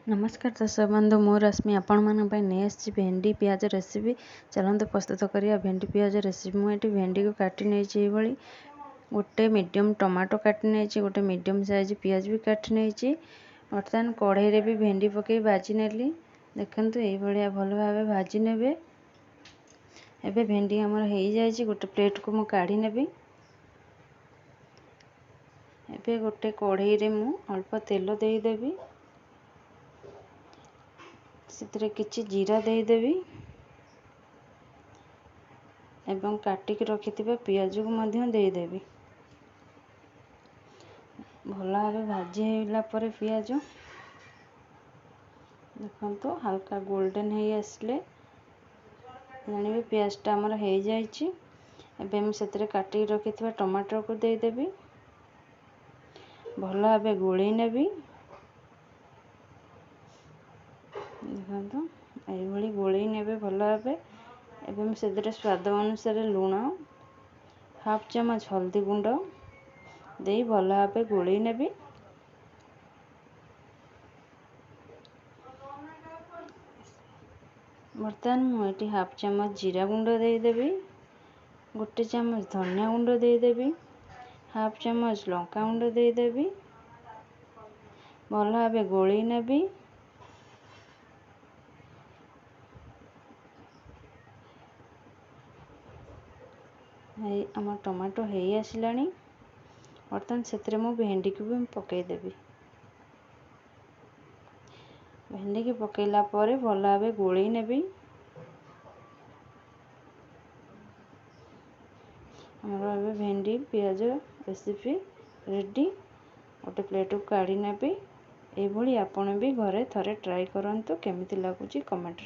ନମସ୍କାର ଦର୍ଶକ ବନ୍ଧୁ, ମୁଁ ରଶ୍ମି ଆପଣମାନଙ୍କ ପାଇଁ ନେଇ ଆସିଛି ଭେଣ୍ଡି ପିଆଜ ରେସିପି। ଚାଲନ୍ତୁ ପ୍ରସ୍ତୁତ କରିବା ଭେଣ୍ଡି ପିଆଜ ରେସିପି। ମୁଁ ଏଠି ଭେଣ୍ଡିକୁ କାଟି ନେଇଛି ଏଇଭଳି। ଗୋଟେ ମିଡ଼ିୟମ୍ ଟମାଟୋ କାଟି ନେଇଛି, ଗୋଟେ ମିଡ଼ିୟମ୍ ସାଇଜ୍ ପିଆଜ ବି କାଟି ନେଇଛି। ବର୍ତ୍ତମାନ କଢ଼େଇରେ ବି ଭେଣ୍ଡି ପକାଇ ଭାଜି ନେଲି। ଦେଖନ୍ତୁ, ଏଇଭଳିଆ ଭଲ ଭାବେ ଭାଜି ନେବେ। ଏବେ ଭେଣ୍ଡି ଆମର ହେଇଯାଇଛି, ଗୋଟେ ପ୍ଲେଟ୍କୁ ମୁଁ କାଢ଼ି ନେବି। ଏବେ ଗୋଟେ କଢ଼େଇରେ ମୁଁ ଅଳ୍ପ ତେଲ ଦେଇଦେବି, ସେଥିରେ କିଛି ଜିରା ଦେଇଦେବି ଏବଂ କାଟିକି ରଖିଥିବା ପିଆଜକୁ ମଧ୍ୟ ଦେଇଦେବି। ଭଲ ଭାବେ ଭାଜି ହେଇଗଲା ପରେ ପିଆଜ ଦେଖନ୍ତୁ ହାଲକା ଗୋଲ୍ଡେନ୍ ହେଇ ଆସିଲେ ଜାଣିବେ ପିଆଜଟା ଆମର ହେଇଯାଇଛି। ଏବେ ମୁଁ ସେଥିରେ କାଟିକି ରଖିଥିବା ଟମାଟୋକୁ ଦେଇଦେବି, ଭଲ ଭାବେ ଗୋଳେଇ ନେବି। ଦେଖନ୍ତୁ, ଏଇଭଳି ଗୋଳେଇ ନେବେ ଭଲ ଭାବେ। ଏବେ ମୁଁ ସେଥିରେ ସ୍ୱାଦ ଅନୁସାରେ ଲୁଣ, ହାଫ୍ ଚାମଚ ହଳଦୀ ଗୁଣ୍ଡ ଦେଇ ଭଲ ଭାବେ ଗୋଳେଇ ନେବି। ବର୍ତ୍ତମାନ ମୁଁ ଏଠି ହାଫ୍ ଚାମଚ ଜିରା ଗୁଣ୍ଡ ଦେଇଦେବି, ଗୋଟେ ଚାମଚ ଧନିଆ ଗୁଣ୍ଡ ଦେଇଦେବି, ହାଫ୍ ଚାମଚ ଲଙ୍କା ଗୁଣ୍ଡ ଦେଇଦେବି, ଭଲ ଭାବେ ଗୋଳେଇ ନେବି। ଏଇ ଆମ ଟମାଟୋ ହେଇ ଆସିଲାଣି। ବର୍ତ୍ତମାନ ସେଥିରେ ମୁଁ ଭେଣ୍ଡିକୁ ବି ପକାଇଦେବି। ଭେଣ୍ଡିକି ପକାଇଲା ପରେ ଭଲ ଭାବେ ଗୋଳେଇ ନେବି। ଆମର ଏବେ ଭେଣ୍ଡି ପିଆଜ ରେସିପି ରେଡ଼ି। ଗୋଟେ ପ୍ଲେଟ୍କୁ କାଢ଼ି ନେବି। ଏଇଭଳି ଆପଣ ବି ଘରେ ଥରେ ଟ୍ରାଏ କରନ୍ତୁ, କେମିତି ଲାଗୁଛି କମେଣ୍ଟରେ